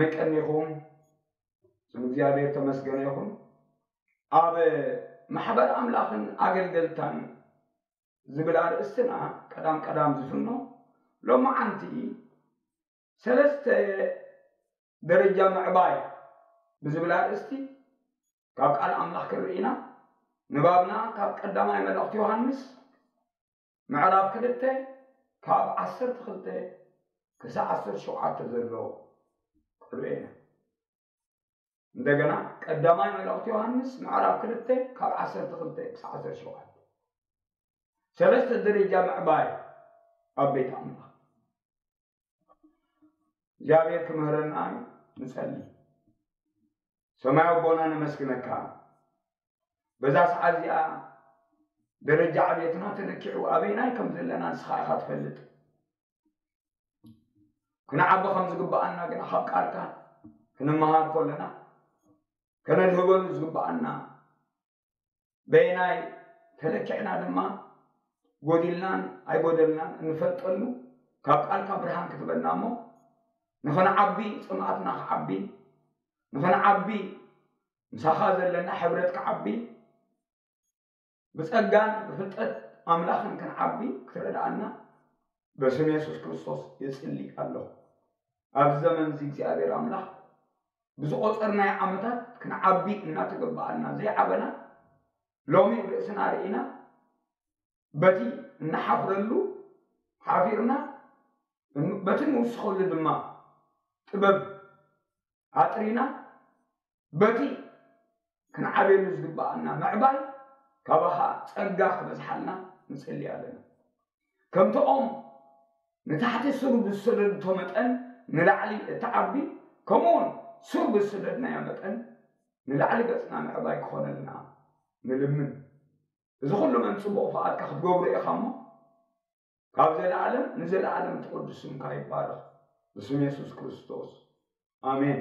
መቀኒኹም ስም እግዚኣብሔር ተመስገነ ይኹን። ኣብ ማሕበር ኣምላኽን ኣገልገልታን ዝብል ኣርእስትና ቀዳም ቀዳም ዝፍኖ ሎማዓንቲ ሰለስተ ደረጃ ምዕባይ ብዝብል ኣርእስቲ ካብ ቃል ኣምላኽ ክንርኢ ኢና። ንባብና ካብ ቀዳማይ መልእኽቲ ዮሃንስ ምዕራፍ ክልተ ካብ ዓሰርተ ክልተ ክሳዕ ዓሰርተ ሸውዓተ ዘሎ ክንርኢ ኢና። እንደገና ቀዳማይ መልእኽቲ ዮሃንስ ምዕራፍ ክልተ ካብ ዓሰርተ ክልተ ክሳዕ ዓሰርተ ሸውዓተ። ሰለስተ ደረጃ ምዕባይ ኣብ ቤት ኣምላኽ እግዚኣብሔር ክምህረና እዩ። ንጸሊ። ሰማያዊ ኣቦና ነመስግነካ። በዛ ሰዓት እዚኣ ደረጃ ዕብየትና ተለኪዑ ኣበይናይ ከም ዘለና ንስኻ ኢኻ ትፈልጥ። ክንዓቢ ከም ዝግብኣና ግና ካብ ቃልካ ክንመሃር ከለና ከነድህበሉ ዝግብኣና በየናይ ተለኪዕና ድማ ጎዲልናን ኣይጎደልናን እንፈልጠሉ ካብ ቃልካ ብርሃን ክትበና እሞ ንኽንዓቢ ጽምኣትና ክዓቢ ንኽንዓቢ ምሳኻ ዘለና ሕብረት ክዓቢ ብጸጋን ብፍልጠት ኣምላኽን ክንዓቢ ክትረድኣና በስም የሱስ ክርስቶስ የጽሊ ኣለኹ። ኣብዚ ዘመን እዚ እግዚኣብሔር ኣምላኽ ብዝቆጸርናዮ ዓመታት ክንዓቢ እናተገባኣና ዘይዓበና ሎሚ ርእስና ርኢና በቲ እንሓፍረሉ ሓፊርና በቲ ንውስኸሉ ድማ ጥበብ ኣጥሪና በቲ ክንዓብየሉ ዝግብኣና ምዕባይ ካባኻ ጸጋ ክበዝሓልና ንጽሊ ኣለና። ከምቲ ኦም ንታሕቲ ሱር ብዝሰደድቶ መጠን ንላዕሊ እትዓቢ ከምኡውን ሱር ብዝሰደድናዮ መጠን ንላዕሊ ገጽና ምዕባይ ክኾነልና ንልምን። እዚ ኩሉ መን ጽቡቕ ፍቓድካ ክትገብሮ ኢኻ እሞ ካብ ዘለኣለም ንዘለኣለም እቲ ቅዱስ ስምካ ይባረኽ። ብስም የሱስ ክርስቶስ ኣሜን።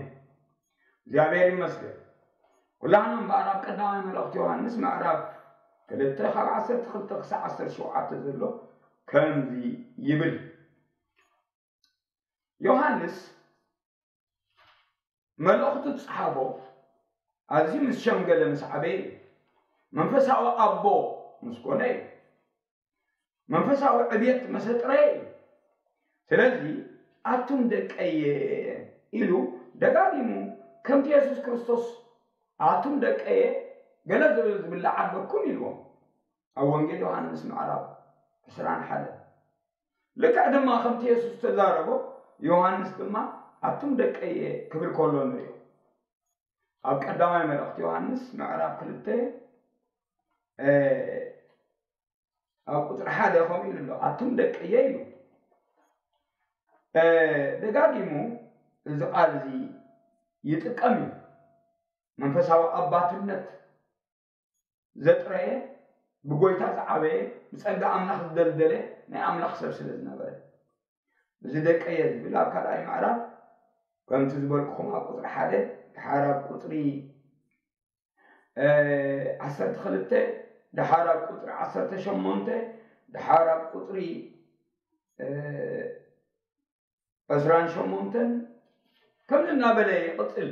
እግዚኣብሔር ይመስገን። ኩላህና እምበኣር ኣብ ቀዳማይ መልእኽቲ ዮሃንስ ምዕራፍ ክልተ ካብ ዓሰርተ ክልተ ክሳብ ዓሰርተ ሸውዓተ ዘሎ ከምዚ ይብል። ዮሃንስ መልእኽቱ ዝጸሓፎ ኣዝዩ ምስ ሸምገለ ምስ ዓበየ እዩ። መንፈሳዊ ኣቦ ምስ ኮነ እዩ። መንፈሳዊ ዕብየት መሰጥረየ እዩ። ስለዚ ኣቱም ደቀየ ኢሉ ደጋጊሙ ከምቲ የሱስ ክርስቶስ ኣቱም ደቀየ ገለ ዝብል ዝብላዕ ኣለኩም ኢልዎም ኣብ ወንጌል ዮሃንስ ምዕራፍ ዕስራን ሓደን። ልክዕ ድማ ከምቲ የሱስ ተዛረቦ ዮሃንስ ድማ ኣቱም ደቀየ ክብል ከሎ ንሪኦ። ኣብ ቀዳማይ መልእኽቲ ዮሃንስ ምዕራፍ ክልተ ኣብ ቁፅሪ ሓደ ከምኡ ኢሉ ኣሎ፣ ኣቱም ደቀየ ኢሉ። ደጋጊሙ እዚ ቃል እዚ ይጥቀም እዩ። መንፈሳዊ ኣባትነት ዘጥረየ፣ ብጎይታ ዝዓበየ፣ ብጸጋ ኣምላኽ ዝደልደለ ናይ ኣምላኽ ሰብ ስለ ዝነበረ። እዚ ደቀየ ዝብል ኣብ ካልኣይ ምዕራፍ ከምቲ ዝበልኩኹም ኣብ ቁፅሪ ሓደ፣ ድሓር ኣብ ቁፅሪ ዓሰርተ ክልተ፣ ድሓር ኣብ ቁፅሪ ዓሰርተ ሸሞንተ፣ ድሓር ኣብ ቁፅሪ ዕስራን ሸሞንተን ከምዚ እናበለ ይቕፅል።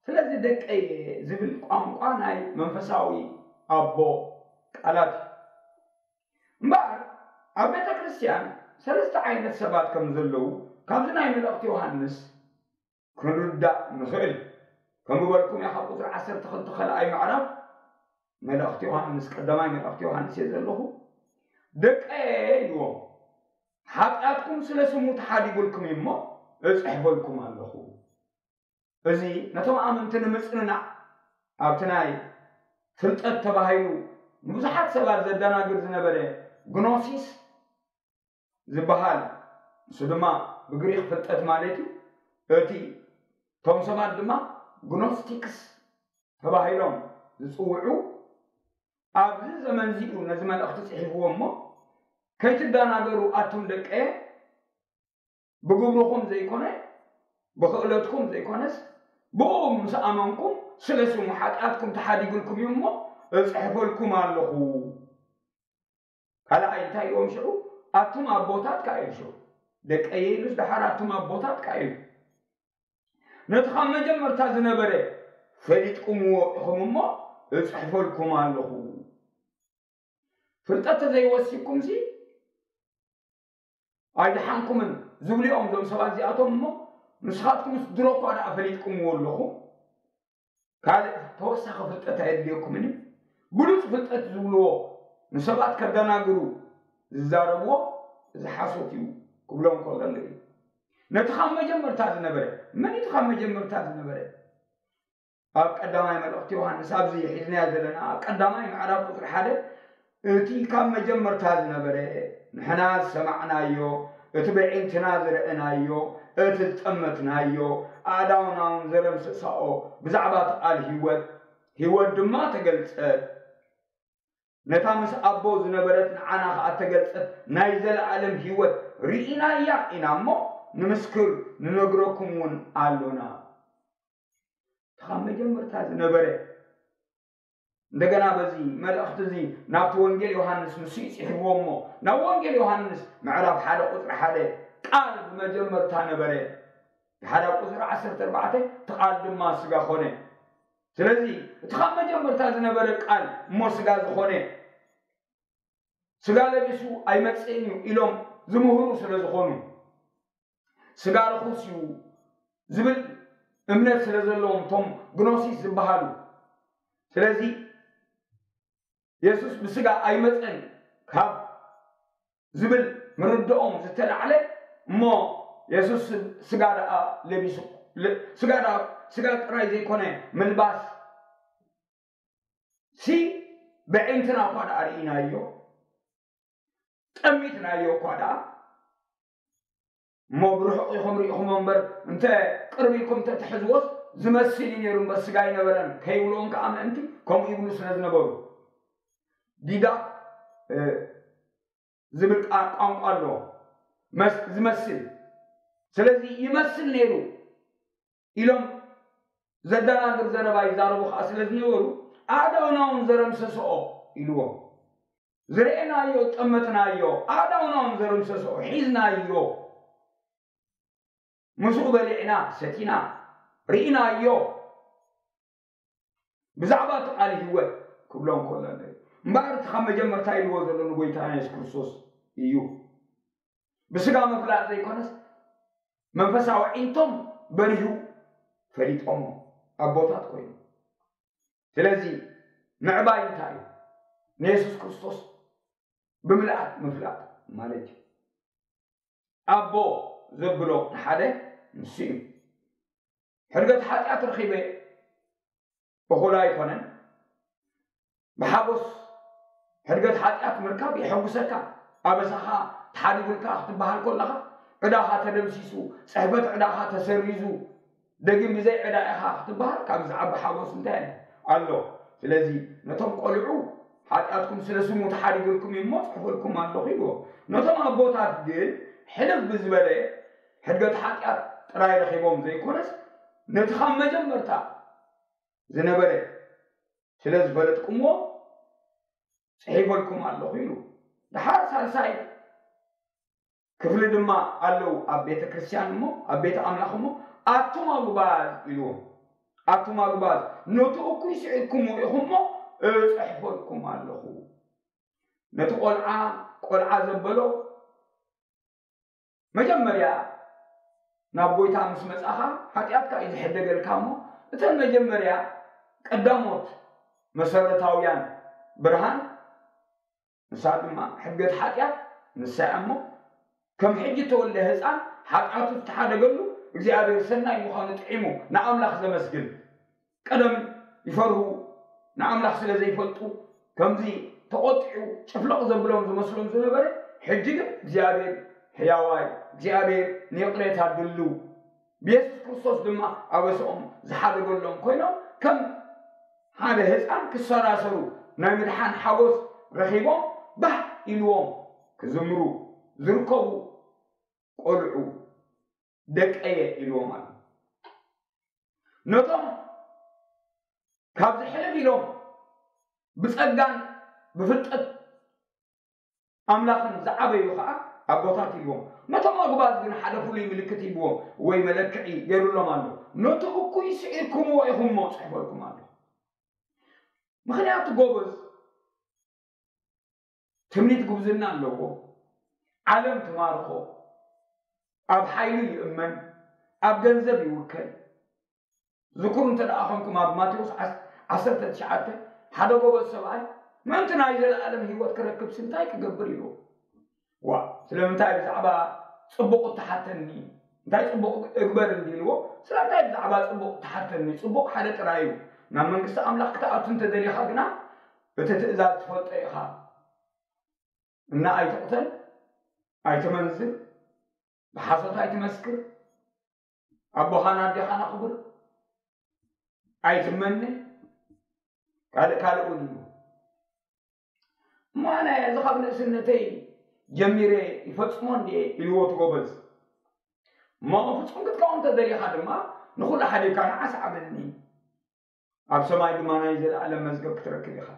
ስለዚ ደቀየ ዝብል ቋንቋ ናይ መንፈሳዊ ኣቦ ቃላት እዩ። እምበኣር ኣብ ቤተ ክርስቲያን ሰለስተ ዓይነት ሰባት ከም ዘለዉ ካብዚ ናይ መልእኽቲ ዮሃንስ ክንርዳእ ንኽእል። ከም ዝበልኩም እያ ካብ ቁፅሪ ዓሰርተ ክልተ ካልኣይ ምዕራፍ መልእኽቲ ዮሃንስ ቀዳማይ መልእኽቲ ዮሃንስ እየ ዘለኹ። ደቀየ ኢልዎም፣ ሓጢኣትኩም ስለ ስሙ ተሓዲጉልኩም እዩ እሞ እፅሕፈልኩም ኣለኹ። እዚ ነቶም ኣመንቲ ንምፅንናዕ ኣብቲ ናይ ፍልጠት ተባሂሉ ንብዙሓት ሰባት ዘደናግር ዝነበረ ግኖሲስ ዝበሃል፣ ንሱ ድማ ብግሪኽ ፍልጠት ማለት እዩ። እቲ እቶም ሰባት ድማ ግኖስቲክስ ተባሂሎም ዝፅውዑ ኣብዚ ዘመን እዚኡ ነዚ መልእኽቲ ፅሒፍዎ እሞ ከይትደናገሩ ኣቱም ደቀየ ብግብርኹም ዘይኮነ ብኽእለትኩም ዘይኮነስ ብኡ ምስ ኣመንኩም ስለ ስሙ ሓጢኣትኩም ተሓዲጉልኩም እዩ እሞ እፅሕፈልኩም ኣለኹ። ካልኣይ እንታይ ኢልዎም ሽዑ? ኣቱም ኣቦታት ከኣ ኢሉ ሽዑ ደቀየ ኢሉስ ደሓር ኣቱም ኣቦታት ከኣ ኢሉ ነቲ ካብ መጀመርታ ዝነበረ ፈሊጥኩምዎ ኢኹም እሞ እጽሕፈልኩም ኣለኹ። ፍልጠት ተዘይወሲድኩምሲ ኣይደሓንኩምን ዝብሉ እዮም እዞም ሰባት እዚኣቶም። እሞ ንስኻትኩምስ ድሮ እኳ ደኣ ፈሊጥኩምዎ ኣለኹ፣ ካልእ ተወሳኺ ፍልጠት ኣየድልየኩምን እዩ። ብሉጽ ፍልጠት ዝብልዎ ንሰባት ከደናግሩ ዝዛረብዎ እዚ ሓሶት እዩ ክብሎም ከሎ ንርኢ። ነቲ ካብ መጀመርታ ዝነበረ፣ መን እቲ ካብ መጀመርታ ዝነበረ? ኣብ ቀዳማይ መልእኽቲ ዮሃንስ፣ ኣብዚ ሒዝናዮ ዘለና ኣብ ቀዳማይ ምዕራፍ ቁጽሪ ሓደ፣ እቲ ካብ መጀመርታ ዝነበረ፣ ንሕና ዝሰማዕናዮ፣ እቲ በዒንትና ዝረእናዮ፣ እቲ ዝጠመትናዮ፣ ኣእዳውና እውን ዘረምሰሳኦ፣ ብዛዕባ እቲ ቃል ህይወት፣ ህይወት ድማ ተገልጸት። ነታ ምስ ኣቦ ዝነበረት ንዓና ኸኣ ተገልጸት ናይ ዘለኣለም ህይወት ርኢናያ ኢና እሞ፣ ንምስክር ንነግረኩም እውን ኣሎና። እቲ ካብ መጀመርታ ዝነበረ፣ እንደገና በዚ መልእኽቲ እዚ ናብቲ ወንጌል ዮሃንስ ንሱ እዩ ጽሒፍዎ እሞ፣ ናብ ወንጌል ዮሃንስ ምዕራፍ ሓደ ቁጽሪ ሓደ፣ ቃል ብመጀመርታ ነበረ፣ ሓደ ቁጽሪ ዓሰርተ ኣርባዕተ፣ እቲ ቃል ድማ ስጋ ኾነ። ስለዚ እቲ ካብ መጀመርታ ዝነበረ ቃል እሞ ስጋ ዝኾነ፣ ስጋ ለቢሱ ኣይመጽእን እዩ ኢሎም ዝምህሩ ስለ ዝኾኑ፣ ስጋ ርኹስ እዩ ዝብል እምነት ስለ ዘለዎም እቶም ግኖሲስ ዝበሃሉ። ስለዚ የሱስ ብስጋ ኣይመጸን ካብ ዝብል ምርድኦም ዝተላዕለ፣ እሞ የሱስ ስጋ ደኣ ለቢሱ፣ ለ-፣ ስጋ ደኣ፣ ስጋ ጥራይ ዘይኮነ ምልባስ ሲ ብዕንትና እኳ ደኣ ርኢናዮ፣ ጠሚትናዮ እኳ ደኣ፣ እሞ ብርሑቕ ኢኹም ርኢኹሞ እምበር፣ እንተ ቅርብ ኢልኩም እንተ ትሕዝዎስ ዝመስል እዩ ነይሩ እምበር ስጋ ኣይነበረን ከይብልዎም ከኣ ምእንቲ ከምኡ ይብሉ ስለ ዝነበሩ። ዲዳ፣ እ፣ ዝብል ቃ-፣ ቋንቋ ኣለዎ። መስ-፣ ዝመስል። ስለዚ ይመስል ነይሩ ኢሎም ዘደናግር ዘረባ ይዛረቡ ከኣ ስለ ዝነበሩ፣ ኣእዳውና እውን ዘረምሰስኦ ኢልዎም። ዝረኤናዮ፣ ዝጠመትናዮ፣ ኣእዳውና እውን ዘረምሰስኦ፣ ሒዝናዮ። ምስኡ በሊዕና፣ ሰቲና፣ ርኢናዮ። ብዛዕባ እቲ ቃል ህይወት ክብሎም ከሎ ንርኢ። እምበኣር እቲ ካብ መጀመርታ ኢልዎ ዘሎ ንጎይታና የሱስ ክርስቶስ እዩ። ብስጋ ምፍላጥ ዘይኮነስ፣ መንፈሳዊ ዒንቶም በሪሁ ፈሊጦሞ ኣቦታት ኮይኑ። ስለዚ ምዕባይ እንታይ እዩ? ንየሱስ ክርስቶስ ብምልኣት ምፍላጥ ማለት እዩ። ኣቦ ዘብሎ ንሓደ ንሱ እዩ። ሕድገት ሓጢኣት ረኺበ እኹል ኣይኮነን። ብሓጎስ ሕድገት ሓጢኣት ምርካብ የሐጉሰካ። ኣበሳኻ ተሓዲጉልካ ክትበሃል ከለኻ፣ ዕዳኻ ተደምሲሱ፣ ጽሕፈት ዕዳኻ ተሰሪዙ፣ ደጊም ብዘይ ዕዳ ኢኻ ክትበሃል፣ ካብ ዝዓቢ ሓጎስ እንታይ ኣሎ? ስለዚ ነቶም ቆልዑ፣ ሓጢኣትኩም ስለ ስሙ ተሓዲጉልኩም እዩ እሞ ጽሑፍልኩም ኣለኹ ኢልዎም። ነቶም ኣቦታት ግን ሕልፍ ብዝበለ ሕድገት ሓጢኣት ጥራይ ረኺቦም ዘይኮነስ፣ ነቲ ካብ መጀመርታ ዝነበረ ስለ ዝፈለጥኩምዎ ጽሒፈልኩም ኣለኹ ኢሉ። ደሓር ሳልሳይ ክፍሊ ድማ ኣለዉ ኣብ ቤተ ክርስቲያን እሞ፣ ኣብ ቤተ ኣምላኽ እሞ፣ ኣቱም ኣጉባዝ ኢልዎም። ኣቱም ኣጉባዝ፣ ነቲ እኩይ ስዒርኩምዎ ኢኹም እሞ፣ እጽሕፈልኩም ኣለኹ። ነቲ ቆልዓ፣ ቆልዓ ዘበሎ፣ መጀመርያ ናብ ጎይታ ምስ መጻኻ፣ ሓጢኣትካ እዩ ዝሕደገልካ እሞ፣ እተን መጀመርያ ቀዳሞት መሰረታውያን ብርሃን፣ ንሳ ድማ ሕድገት ሓጢኣት፣ ንሳ እያ እሞ፣ ከም ሕጂ እተወልደ ህጻን ሓጢኣቱ ዝተሓደገሉ እግዚኣብሔር ሰናይ ምዃኑ ጥዒሙ ንኣምላኽ ዘመስግን። ቀደም ይፈርሁ፣ ንኣምላኽ ስለ ዘይፈልጡ፣ ከምዚ ተቖጢዑ ጭፍለቕ ዘብሎም ዝመስሎም ዝነበረ፣ ሕጂ ግን እግዚኣብሔር ሕያዋይ፣ እግዚኣብሔር ንይቕሬታ ድልው፣ ብየሱስ ክርስቶስ ድማ ኣበስኦም ዝሓደገሎም ኮይኖም፣ ከም ሓደ ህፃን ክሰራሰሩ፣ ናይ ምድሓን ሓጎስ ረኺቦም፣ ባህ ኢልዎም ክዝምሩ ዝርከቡ ቆልዑ ደቀየ ኢልዎም ኣሎ። ነቶም ካብዚ ሕልፍ ኢሎም ብጸጋን ብፍልጠት ኣምላኽን ዝዓበዩ ኸዓ ኣቦታት ኢልዎም። ነቶም ኣጉባዝ ግን ሓደ ፍሉይ ምልክት ሂብዎም ወይ መለክዒ ገይሩሎም ኣሎ። ነቲ እኩይ ስዒርኩምዎ ኢኹምሞ ጽሕፈልኩም ኣሎ። ምኽንያቱ ጎበዝ ትምኒት ጉብዝና ኣለዎ። ዓለም ትማርኾ። ኣብ ሓይሉ ይእመን። ኣብ ገንዘብ ይውከል። ዝክሩ እንተ ደኣ ኾንኩም ኣብ ማቴዎስ ዓሰርተ ትሽዓተ ሓደ ጎበዝ ሰብኣይ ምእንቲ ናይ ዘለኣለም ህይወት ክረክብ እንታይ ክገብር ኢሉ ዋ ስለምንታይ ብዛዕባ ጽቡቕ ትሓተኒ እንታይ ጽቡቕ እግበር እንዲልዎ ስለምንታይ ብዛዕባ ጽቡቕ ትሓተኒ ጽቡቕ ሓደ ጥራይ እዩ ናብ መንግስቲ ኣምላኽ ክትኣቱ እንተደሊኻ ግና እቲ ትእዛዝ ትፈልጦ ኢኻ እና ኣይትቕተል ኣይትመንዝር ብሓሶት ኣይትመስክር ኣቦኻን ኣዴኻን ኣኽብር ኣይትመነ ካልእ ካልእ እውን እዩ እሞ ኣነ እዚ ካብ ንእስነተይ ጀሚረ ይፈጽሞ እንድየ ኢልዎ እቲ ጎበዝ እሞ ፍጹም ክትከውን ተደሊኻ ድማ ንኹሉ ሓዲግካ ንዓ ሰዓበኒ ኣብ ሰማይ ድማ ናይ ዘለኣለም መዝገብ ክትረክብ ኢኻ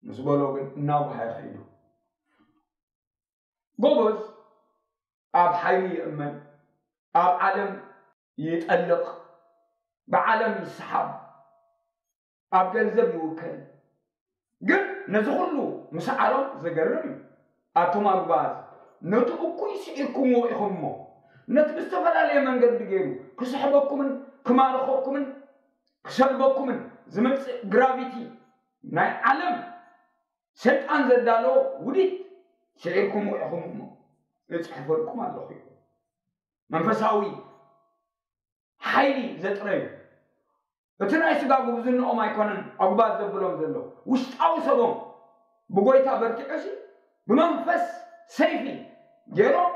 ምስ በሎ ግን እናውሃ ይኸይዱ ጎበዝ ኣብ ሓይሉ ይእመን ኣብ ዓለም ይጠልቕ ብዓለም ይሰሓብ ኣብ ገንዘብ ይውከል ግን ነዚ ኩሉ ምስዓሮም ዘገርም እዩ ኣቶም ኣጉባዝ ነቲ እኩይ ስዒርኩምዎ ኢኹም እሞ ነቲ ብዝተፈላለየ መንገዲ ገይሩ ክስሕበኩምን ክማርኸኩምን ክሰልበኩምን ዝመፅእ ግራቪቲ ናይ ዓለም ሰይጣን ዘዳለዎ ውዲት ስዒርኩምዎ ኢኹም እሞ እፅሕፈልኩም ኣለኹ መንፈሳዊ ሓይሊ ዘጥረዩ እቲ ናይ ስጋ ጉብዝንኦም ኣይኮነን ኣጉባዝ ዘብሎም ዘሎ ውሽጣዊ ሰቦም ብጎይታ በርቲዑሲ ብመንፈስ ሰይፊ ገይሮም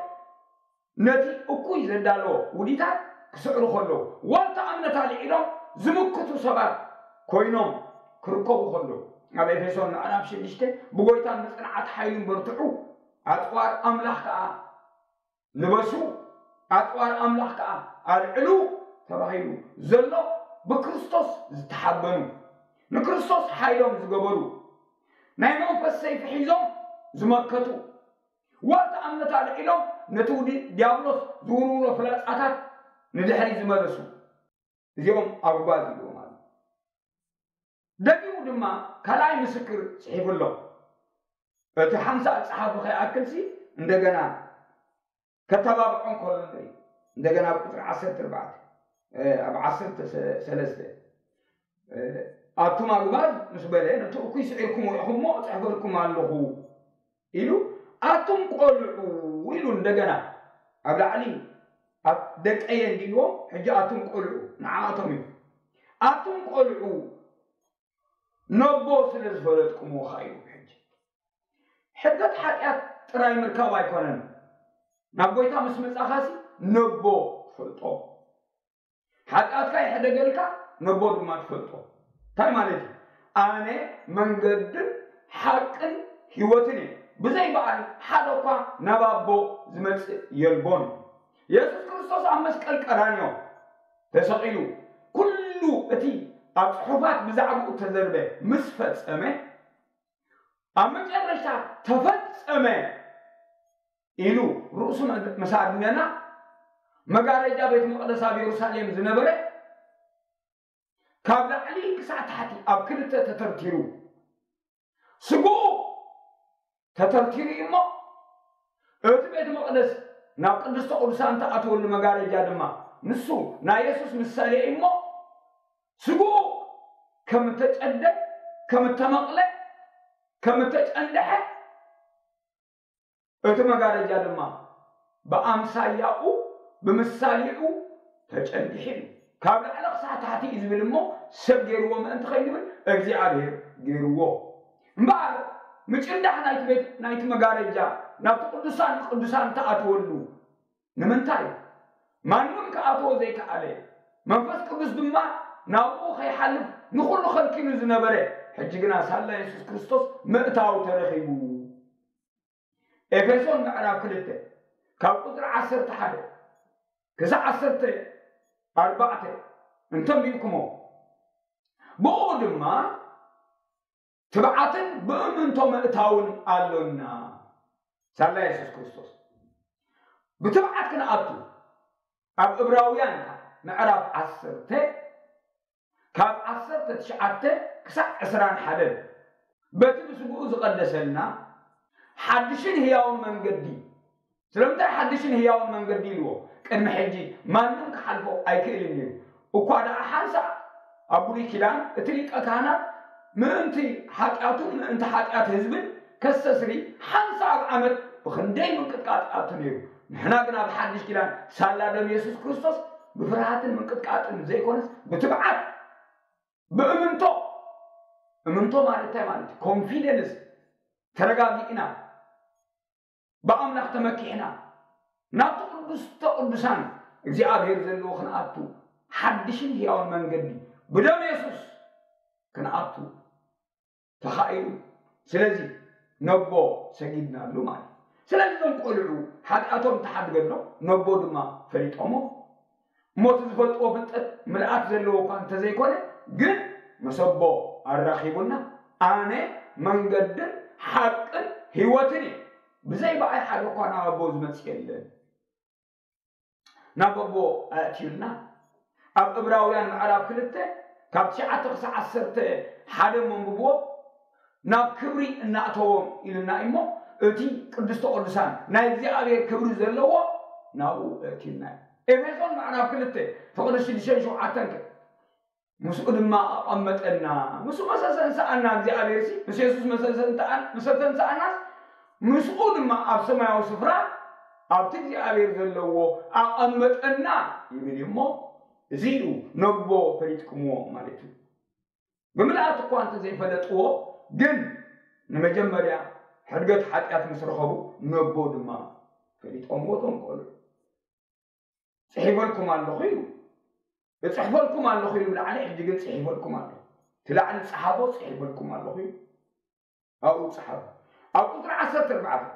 ነቲ እኩይ ዘዳለዎ ውዲታት ክስዕሩ ከለዉ ዋልታ እምነት ኣልዒሎም ዝምክቱ ሰባት ኮይኖም ክርከቡ ከለዉ ኣብ ኤፌሶን ምዕራፍ ሽዱሽተ ብጎይታን ብፅንዓት ሓይሉን በርትዑ ኣፅዋር ኣምላኽ ከዓ ልበሱ ኣፅዋር ኣምላኽ ከዓ ኣልዕሉ ተባሂሉ ዘሎ ብክርስቶስ ዝተሓበኑ ንክርስቶስ ሓይሎም ዝገበሩ ናይ መንፈስ ሰይፊ ሒዞም ዝመከቱ ዋልታ እምነት ኣልዒሎም ነቲ ውዲ ዲያብሎስ ዝውርውሮ ፍላፃታት ንድሕሪ ዝመለሱ እዚኦም ኣጉባዝ ይብሉ ማለት እዩ። ደጊሙ ድማ ካልኣይ ምስክር ጽሒፉ ኣሎ። እቲ ሓምሳእ ጸሓፊ ከይኣክልሲ እንደገና ከተባብዖ እንከሎ ንርኢ። እንደገና ኣብ ቁጽሪ ዓሰርተ ኣርባዕተ ኣብ ዓሰርተ ሰለስተ ኣቱም ኣግባዝ ምስ በለ ነቲ እኩይ ስዒርኩሞ ኢኹሞ እጽሕፈልኩም ኣለኹ ኢሉ ኣቱም ቆልዑ ኢሉ እንደገና ኣብ ላዕሊ ኣብ ደቀየ እንዲልዎም ሕጂ ኣቱም ቆልዑ ንዓኣቶም እዩ ኣቱም ቆልዑ ነቦ ስለ ዝፈለጥኩምዎ ኸዓ እዩ ሕጂ ሕገት ሓጢኣት ጥራይ ምርካብ ኣይኮነን ናብ ጎይታ ምስ መጻኻሲ ነቦ ትፈልጦ ሓጢኣትካ ይሕደገልካ ነቦ ድማ ትፈልጦ እንታይ ማለት እዩ ኣነ መንገድን ሓቅን ህይወትን እየ ብዘይ በኣል ሓደ እኳ ናብ ኣቦ ዝመጽእ የልቦን የሱስ ክርስቶስ ኣብ መስቀል ቀራንዮ ተሰቒሉ ኩሉ እቲ ኣብ ጽሑፋት ብዛዕባኡ ተዘርበ ምስ ፈጸመ ኣብ መጨረሻ ተፈጸመ ኢሉ ርእሱ ምስ ኣድነና መጋረጃ ቤት መቕደስ ኣብ የሩሳሌም ዝነበረ ካብ ላዕሊ ክሳዕ ታሕቲ ኣብ ክልተ ተተርቲሩ ስግኡ ተተርቲሩ እዩ እሞ እቲ ቤት መቕደስ ናብ ቅድስተ ቅዱሳን ተኣትወሉ መጋረጃ ድማ ንሱ ናይ የሱስ ምሳሌ እዩ እሞ ስግኡ ከም እተጨደ ከም እተመቕለ ከም እተጨንደሐ እቲ መጋረጃ ድማ ብኣምሳያኡ ብምሳሌኡ ተጨንዲሑ እዩ። ካብ ላዕሊ ክሳዕ ታሕቲ እዩ ዝብል እሞ ሰብ ገይርዎ ምእንቲ ከይንብል እግዚኣብሔር ገይርዎ። እምበኣር ምጭንዳሕ ናይቲ ቤት ናይቲ መጋረጃ ናብቲ ቅዱሳን ቅዱሳን ተኣትወሉ ንምንታይ? ማንም ክኣትዎ ዘይከኣለ መንፈስ ቅዱስ ድማ ናብኡ ከይሓልፍ ንኹሉ ከልኪሉ ዝነበረ ሕጂ ግና ሳላ የሱስ ክርስቶስ ምእታው ተረኺቡ። ኤፌሶን ምዕራፍ ክልተ ካብ ቁፅሪ ዓሰርተ ሓደ ክሳዕ ዓሰርተ ኣርባዕተ እንተንቢብኩሞ ብኡ ድማ ትብዓትን ብእምንቶ ምእታውን ኣሎና ሳላ የሱስ ክርስቶስ ብትብዓት ክንኣቱ ኣብ እብራውያን ምዕራፍ ዓሰርተ ካብ ዓሰርተ ትሽዓተ ክሳብ ዕስራን ሓደን በቲ ብስግኡ ዝቐደሰልና ሓድሽን ህያውን መንገዲ። ስለምንታይ ሓድሽን ህያውን መንገዲ ኢልዎ? ቅድሚ ሕጂ ማንም ክሓልፎ ኣይክእልን እዩ። እኳ ደኣ ሓንሳእ ኣብ ብሉይ ኪዳን እቲ ሊቀ ካህናት ምእንቲ ሓጢኣቱን ምእንቲ ሓጢኣት ህዝብን ከስተስሪ ሓንሳእ ኣብ ዓመት ብኽንደይ ምንቅጥቃጥ ይኣቱ ነይሩ። ንሕና ግን ኣብ ሓድሽ ኪዳን ሳላ ደም የሱስ ክርስቶስ ብፍርሃትን ምንቅጥቃጥን ዘይኮነስ ብትብዓት ብእምንቶ። እምንቶ ማለት እንታይ ማለት እዩ? ኮንፊደንስ። ተረጋጊእና ብኣምላኽ ተመኪሕና ናብቲ ቅዱስተ ቅዱሳን እግዚኣብሔር ዘለዎ ክንኣቱ ሓድሽን ህያውን መንገዲ ብደም የሱስ ክንኣቱ ተኻኢሉ። ስለዚ ነቦ ሰጊድናሉ ማለት እዩ። ስለዚ እዞም ቆልዑ ሓጢኣቶም ተሓድገሎም፣ ነቦ ድማ ፈሊጦሞ። እሞ እቲ ዝፈልጥዎ ፍልጠት ምልኣት ዘለዎ እኳ እንተዘይኮነ ግን መሰቦ ኣራኺቡና ኣነ መንገድን ሓቅን ህይወትን እየ፣ ብዘይ ብኣይ ሓደ እኳ ናብ ኣቦ ዝመጽእ የለን። ናብ ኣቦ ኣእትዩና። ኣብ እብራውያን ምዕራፍ ክልተ ካብ ትሽዓተ ክሳብ ዓሰርተ ሓደ መንብብዎ። ናብ ክብሪ እናእተዎም ኢልና እሞ እቲ ቅዱስተ ቅዱሳን ናይ እግዚኣብሔር ክብሪ ዘለዎ ናብኡ እእትዩና እዩ። ኤፌሶን ምዕራፍ ክልተ ፍቕዲ ሽዱሽተን ሸውዓተን ከ ምስኡ ድማ ኣቐመጠና። ምስኡ መሰሰን ሰኣና እግዚኣብሔር ሲ ምስ የሱስ መሰሰን ተኣን- መሰተን ሰኣናስ ምስኡ ድማ ኣብ ሰማያዊ ስፍራ ኣብቲ እግዚኣብሔር ዘለዎ ኣቐመጠና ይብል እዩ እሞ እዚ እዩ ነቦ ፈሊጥኩምዎ ማለት እዩ። ብምልኣት እኳ እንተ ዘይፈለጥዎ ግን ንመጀመርያ ሕድገት ሓጢኣት ምስ ረኸቡ ነቦ ድማ ፈሊጦምዎ እቶም ቆልዑ። ጽሒፈልኩም ኣለኹ ኢሉ እጽሕፈልኩም ኣለኹ ኢሉ ብላዕሊ ሕጂ ግን ጽሒፈልኩም ኣለኹ ትላዕሊ ጸሓፎ ጽሒፈልኩም ኣለኹ ኢሉ ኣብኡ ጸሓፉ። ኣብ ቁጽሪ ዓሰርተ ኣርባዕተ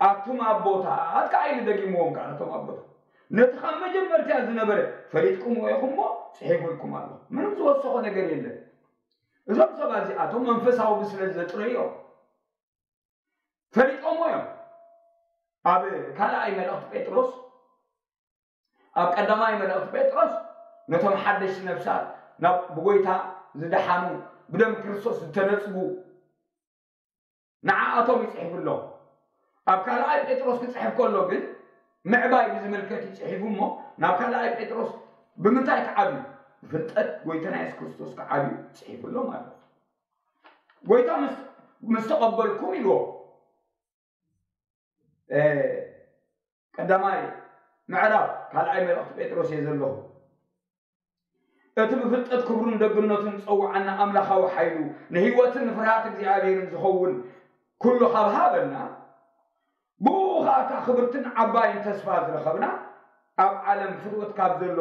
ኣቱም ኣቦታት ከዓ ኢሉ ደጊምዎም ከዓ ነቶም ኣቦታት ነቲ ካብ መጀመርታ ዝነበረ ፈሊጥኩምዎ ኢኹም እሞ ጽሒፈልኩም ኣለኹ። ምንም ዝወሰኾ ነገር የለን። እዞም ሰባት እዚኣቶም መንፈሳዊ ብስለት ዘጥረዮም ፈሊጦሞ እዮም። ኣብ ካልኣይ መልእኽቲ ጴጥሮስ ኣብ ቀዳማይ መልእኽቲ ጴጥሮስ ነቶም ሓደሽቲ ነፍሳት ናብ ብጎይታ ዝደሓኑ ብደም ክርስቶስ ዝተነጽጉ ንዓኣቶም ይጽሕፍሎም። ኣብ ካልኣይ ጴጥሮስ ክጽሕፍ ከሎ ግን ምዕባይ ብዝምልከት ይጽሒፉ እሞ ናብ ካልኣይ ጴጥሮስ ብምንታይ ክዓብዩ ብፍልጠት ጎይታና የሱስ ክርስቶስ ክዓብዩ ጽሒፉሎም ኣሎ። ጎይታ ምስ ተቐበልኩም ኢልዎ ቀዳማይ ምዕራፍ ካልኣይ መልእኽቲ ጴጥሮስ እየ ዘለኹ። እቲ ብፍልጠት ክብሩን ደግነቱን ዝጸውዓና ኣምላኻዊ ሓይሉ ንህይወትን ንፍርሃት እግዚኣብሔርን ዝኸውን ኩሉ ካብ ሃበና ብኡ ኸኣ እታ ክብርትን ዓባይን ተስፋ ዝረኸብና ኣብ ዓለም ፍትወት ካብ ዘሎ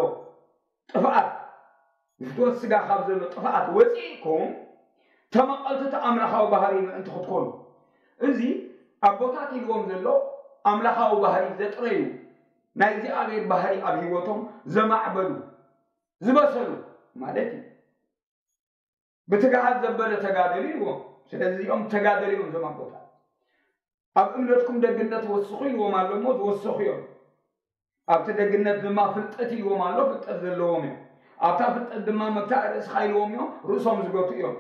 ጥፍኣት ብፍትወት ስጋ ካብ ዘሎ ጥፍኣት ወፂእኩም ተመቐልቲ እቲ ኣምላኻዊ ባህሪ ምእንቲ ክትኮኑ። እዚ ኣቦታት ኢልዎም ዘሎ ኣምላኻዊ ባህሪ ዘጥረዩ ናይ እግዚኣብሔር ባህሪ ኣብ ህይወቶም ዘማዕበሉ ዝበሰሉ ማለት እዩ። ብትግሃት ዘበለ ተጋደሉ ኢልዎም። ስለዚ እዚኦም ተጋደሉ እዮም እዞም ኣቦታት። ኣብ እምነትኩም ደግነት ወስኹ ኢልዎም ኣሎ እሞ ዝወሰኹ እዮም። ኣብቲ ደግነት ድማ ፍልጠት ኢልዎም ኣሎ ፍልጠት ዘለዎም እዮም። ኣብታ ፍልጠት ድማ መግታእ ርእስኻ ኢልዎም እዮም ርእሶም ዝገቱ እዮም።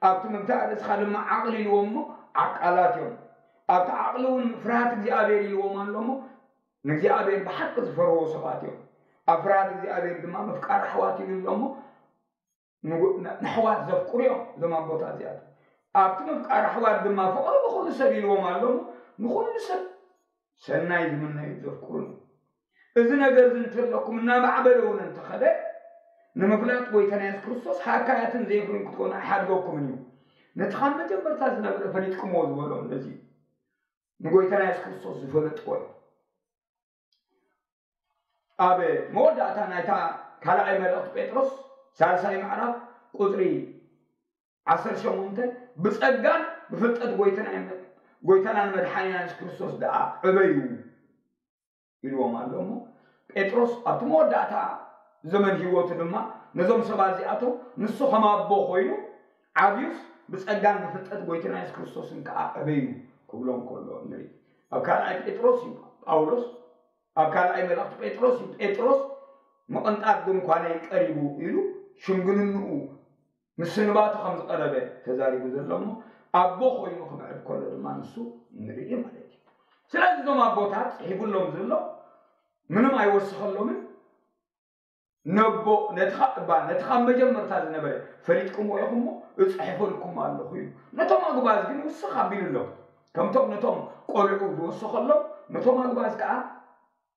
ኣብቲ መግታእ ርእስኻ ድማ ዓቕሊ ኢልዎም እሞ ዓቃላት እዮም። ኣብቲ ዓቕሊ እውን ፍርሃት እግዚኣብሔር ኢልዎም ኣሎ እሞ ንእግዚኣብሔር ብሓቂ ዝፈርህዎ ሰባት እዮም። ኣብ ፍርሃት እግዚኣብሔር ድማ ምፍቃር ኣሕዋት ኢሉ ኣሎ እሞ ንኣሕዋት ዘፍቅሩ እዮም እዞም ኣቦታት እዚኣቶም። ኣብቲ ምፍቃር ኣሕዋት ድማ ፍቕሪ ንኹሉ ሰብ ኢልዎም ኣሎ እሞ ንኹሉ ሰብ ሰናይ ዝምነዩ ዘፍቅሩን እዩ። እዚ ነገር እዚ እንተለኩም እናማዕበለ እውን እንተኸደ ንምፍላጥ ጎይታና የሱስ ክርስቶስ ሃካያትን ዘይፍሩን ክትኮኑ ኣይሓድገኩምን እዩ። ነቲ ካብ መጀመርታ ዝነበረ ፈሊጥኩምዎ ዝበሎም ነዚ ንጎይታና የሱስ ክርስቶስ ዝፈለጥዎ እዩ። ኣብ መወዳእታ ናይታ ካልኣይ መልእኽቲ ጴጥሮስ ሳልሳይ ምዕራፍ ቁፅሪ ዓሰርተ ሸሞንተ ብፀጋን ብፍልጠት ጎይታናን መድሓኒናን የሱስ ክርስቶስ ደኣ ዕበዩ ኢልዎም ኣሎ እሞ ጴጥሮስ ኣብቲ መወዳእታ ዘመን ህይወቱ ድማ ነዞም ሰባት እዚኣቶም ንሱ ከም ኣቦ ኮይኑ ዓብዩስ ብፀጋን ብፍልጠት ጎይታና የሱስ ክርስቶስን ከዓ ዕበዩ ክብሎም ከሎ ንርኢ። ኣብ ካልኣይ ጴጥሮስ እዩ ጳውሎስ ኣብ ካልኣይ መልእኽቲ ጴጥሮስ እዩ። ጴጥሮስ ምቕንጣጥ ድንኳነይ ቀሪቡ ኢሉ ሽምግልንኡ ምስንባቱ ከም ዝቐረበ ተዛሪቡ ዘሎ እሞ ኣቦ ኮይኑ ክምዕድ ከሎ ድማ ንሱ ንርኢ ማለት እዩ። ስለዚ እዞም ኣቦታት ጽሒፉሎም ዘሎ ምንም ኣይወስኸሎምን። ነቦ ነቲ ኻ- እባ ነቲ ካብ መጀመርታ ዝነበረ ፈሊጥኩምዎ ኢኹም እሞ እጽሕፈልኩም ኣለኹ እዩ። ነቶም ኣጉባዝ ግን ውስኽ ኣቢሉሎም። ከምቶም ነቶም ቆልዑ ዝወሰኸሎም ነቶም ኣጉባዝ ከዓ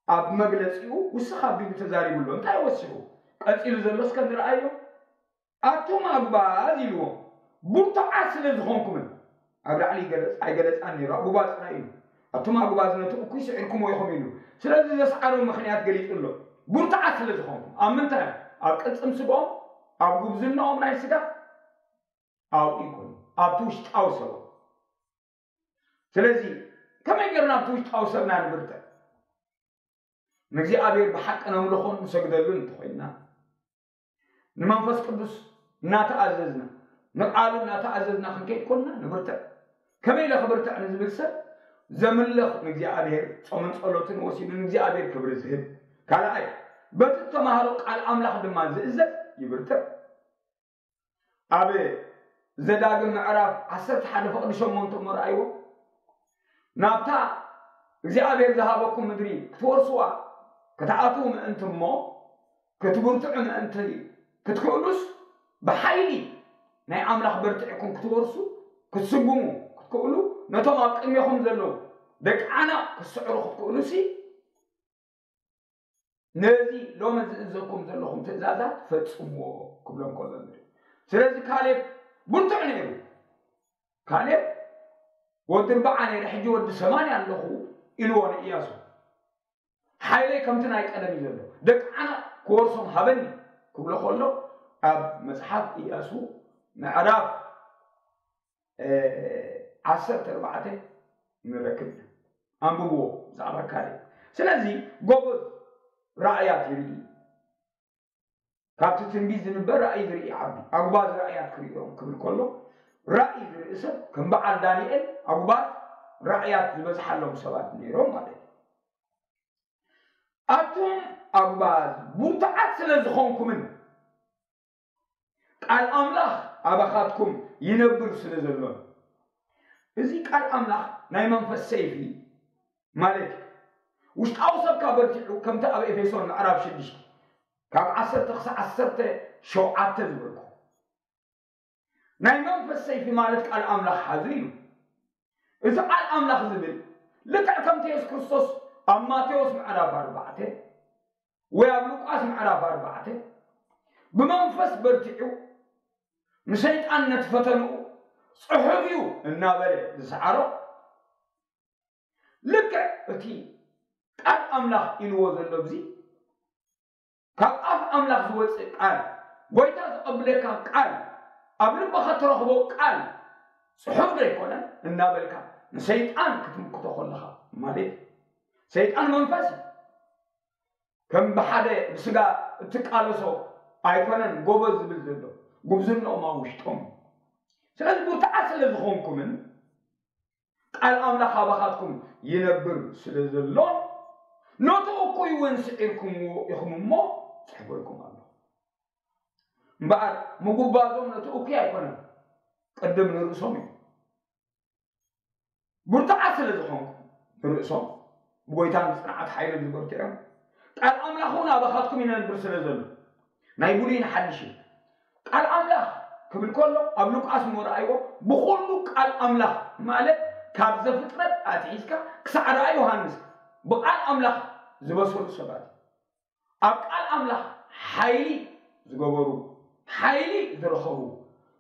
ኣብ መግለጺኡ ውስኽ ኣቢሉ ተዛሪቡ ኣሎ። እንታይ ወሲኹ? ቀጺሉ ዘሎ እስከ ንርኣዮ። ኣቱም ኣጉባዝ ኢልዎ፣ ብርቱዓት ስለ ዝኾንኩምን፣ ኣብ ላዕሊ ይገለጽ ኣይገለጻን ነይሩ፣ ኣጉባዝ ጥራይ ኢሉ። ኣቱም ኣጉባዝ ነቲ እኩይ ስዒርኩምዎ ኢኹም ኢሉ። ስለዚ ዘስዓሮ ምኽንያት ገሊጹ ኣሎ። ብርቱዓት ስለ ዝኾንኩም። ኣብ ምንታይ? ኣብ ቅልጽም ስግኦም፣ ኣብ ጉብዝናኦም ናይ ስጋ፣ ኣብኡ ይኮኑ፣ ኣብቲ ውሽጣዊ ሰብኦም። ስለዚ ከመይ ጌርና ኣብቲ ውሽጣዊ ሰብና ንብርትዕ? ንእግዚኣብሔር ብሓቂ ነምልኾን ንሰግደሉን እንተኾይንና፣ ንመንፈስ ቅዱስ እናተኣዘዝና፣ ንቃሉ እናተኣዘዝና ክንከይድ ኮንና ንብርትዕ። ከመይ ኢለ ክብርትዕ ንዝብል ሰብ፣ ዘምልኽ ንእግዚኣብሔር፣ ጾምን ጸሎትን ወሲዱ ንእግዚኣብሔር ክብሪ ዝህብ፣ ካልኣይ፣ በቲ ዝተማሃሮ ቃል ኣምላኽ ድማ ዝእዘዝ ይብርትዕ። ኣብ ዘዳግም ምዕራፍ ዓሰርተ ሓደ ፍቕዲ ሸሞንተ እሞ ረኣይዎ። ናብታ እግዚኣብሔር ዝሃበኩም ምድሪ ክትወርስዋ ክትኣትዉ ምእንቲ እሞ፣ ክትብርትዑ ምእንቲ ክትክእሉስ፣ ብሓይሊ ናይ ኣምላኽ በርቲዕኩም ክትወርሱ፣ ክትስጉሙ ክትክእሉ፣ ነቶም ኣብ ቅድሜኹም ዘለዉ ደቂ ዓናቕ ክትስዕሩ ክትክእሉሲ፣ ነዚ ሎሚ ዝእዘኩም ዘለኹም ትእዛዛት ፈጽምዎ ክብሎም ከሎ ንርኢ። ስለዚ ካሌብ ብርቱዕ ነይሩ። ካሌብ ወዲ ኣርብዓ ነይረ፣ ሕጂ ወዲ ሰማንያ ኣለኹ ኢልዎ ንእያሱ። ሓይለይ ከምቲ ናይ ቀደም እዩ ዘሎ፣ ደቂ ዓና ክወርሶም ሃበኒ ክብሎ ከሎ ኣብ መጽሓፍ እያሱ ምዕራፍ እ፣ ዓሰርተ ኣርባዕተ ንረክብ ኢና። ኣንብብዎ ብዛዕባ ካሌብ። ስለዚ ጎበዝ ራእያት ይርኢ። ካብቲ ትንቢት ዝንበር ራእይ ዝርኢ ዓቢ ኣጉባዝ ራእያት ክርእዮም ክብል ከሎ ራእይ ዝርኢ ሰብ ከም በዓል ዳንኤል ኣጉባዝ ራእያት ዝበዝሓሎም ሰባት ነይሮም ማለት እዩ። ኣቱም ኣጉባዝ ብርቱዓት ስለ ዝኾንኩምን ቃል ኣምላኽ ኣባኻትኩም ይነብር ስለ ዘሎን። እዚ ቃል ኣምላኽ ናይ መንፈስ ሰይፊ ማለት እዩ። ውሽጣዊ ሰብካ በርቲዑ ከምቲ ኣብ ኤፌሶን ምዕራፍ ሽዱሽተ ካብ ዓሰርተ ክሳብ ዓሰርተ ሸውዓተ ዝበልኩ ናይ መንፈስ ሰይፊ ማለት ቃል ኣምላኽ ሓዙ እዩ። እዚ ቃል ኣምላኽ ዝብል ልክዕ ከምቲ የሱስ ክርስቶስ ኣብ ማቴዎስ ምዕራፍ ኣርባዕተ ወይ ኣብ ሉቃስ ምዕራፍ ኣርባዕተ ብመንፈስ በርቲዑ ንሰይጣን ነቲ ፈተንኡ ጽሑፍ እዩ እናበለ ዝሰዓሮ ልክዕ እቲ ቃል ኣምላኽ ኢልዎ ዘሎ እዚ ካብ ኣፍ ኣምላኽ ዝወፅእ ቃል ጎይታ ዝቐብለካ ቃል ኣብ ልብኻ ትረኽቦ ቃል ጽሑፍ ዶ ኣይኮነን እናበልካ ንሰይጣን ክትምክቶ ከለኻ ማለት እዩ። ሰይጣን መንፈስ እዩ። ከም ብሓደ ብስጋ እትቃለሶ ኣይኮነን ጎበዝ ዝብል ዘሎ ጉብዝንኦም ኣብ ውሽጦም። ስለዚ ብርቱዓት ስለ ዝኾንኩምን ቃል ኣምላኽ ኣባኻትኩም ይነብር ስለ ዘሎን ነቲ እኩይ እውን ስዒርኩምዎ ኢኹም እሞ ጽሕፈልኩም ኣሎ። እምበኣር ምጉባዞም ነቲ እኩይ ኣይኮነን፣ ቅድም ንርእሶም እዩ። ብርቱዓት ስለ ዝኾንኩም ንርእሶም ብጎይታን ብጽንዓት ሓይልን ዝበርትዑ ቃል ኣምላኽ እውን ኣባኻትኩም ይነብር ስለ ዘሎ ናይ ብሉይን ሓድሽን ቃል ኣምላኽ ክብል ከሎ ኣብ ሉቃስ እሞ ረኣይዎ ብኹሉ ቃል ኣምላኽ ማለት ካብ ዘፍጥረት ኣትሒዝካ ክሳዕ ራእይ ዮሃንስ ብቃል ኣምላኽ ዝበሰሉ ሰባት ኣብ ቃል ኣምላኽ ሓይሊ ዝገበሩ ሓይሊ ዝረኸቡ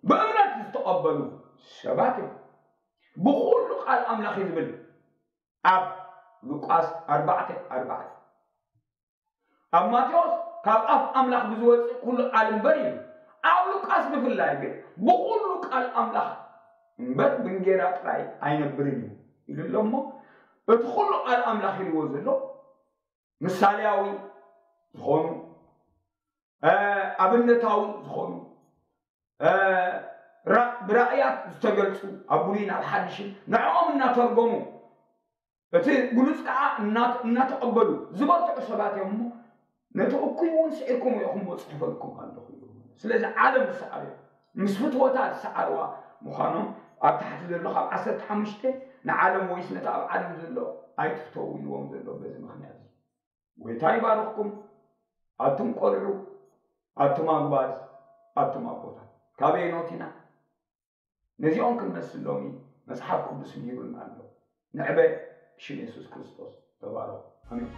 ብእምነት ዝተቐበሉ ሰባት እዮም። ብኹሉ ቃል ኣምላኽ እዩ ዝብል ኣብ ሉቃስ ኣርባዕተ ኣርባዕተ ኣብ ማቴዎስ ካብ ኣፍ ኣምላኽ ብዝወፅእ ኩሉ ቃል እምበር እዩ። ኣብ ሉቃስ ብፍላይ ግን ብኹሉ ቃል ኣምላኽ እምበር ብእንጌራ ጥራይ ኣይነብርን እዩ ኢሉ ኣሎ እሞ እቲ ኩሉ ቃል ኣምላኽ ኢልዎ ዘሎ ምሳሌያዊ ዝኾኑ ኣብነታዊ ዝኾኑ ብራእያት ዝተገልፁ ኣብ ብሉይን ኣብ ሓድሽን ንዕኦም እናተርጎሙ እቲ ግሉጽ ከዓ እናተቐበሉ ዝበርትዑ ሰባት እዮም። እሞ ነቲ እኩይ እውን ስዒርኩም ኢኹም እሞ ጽሕፈልኩም ኣለኹ። ስለዚ ዓለም ዝሰዓረ ምስ ፍትወታት ዝሰዓርዋ ምዃኖም ኣብ ታሕቲ ዘሎ ካብ ዓሰርተ ሓሙሽተ ንዓለም ወይስ ነቲ ኣብ ዓለም ዘሎ ኣይትፍተው ኢልዎም ዘሎ በዚ ምክንያት እዩ። ጎይታ ይባርኽኩም። ኣቱም ቆልዑ፣ ኣቱም ኣግባዝ፣ ኣቱም ኣቦታት፣ ካበየኖት ኢና? ነዚኦም ክንመስል ሎሚ መጽሓፍ ቅዱስ ምሂሩና ኣሎ። ንዕበ ብሽም የሱስ ክርስቶስ ተባረኹ። ኣሜን።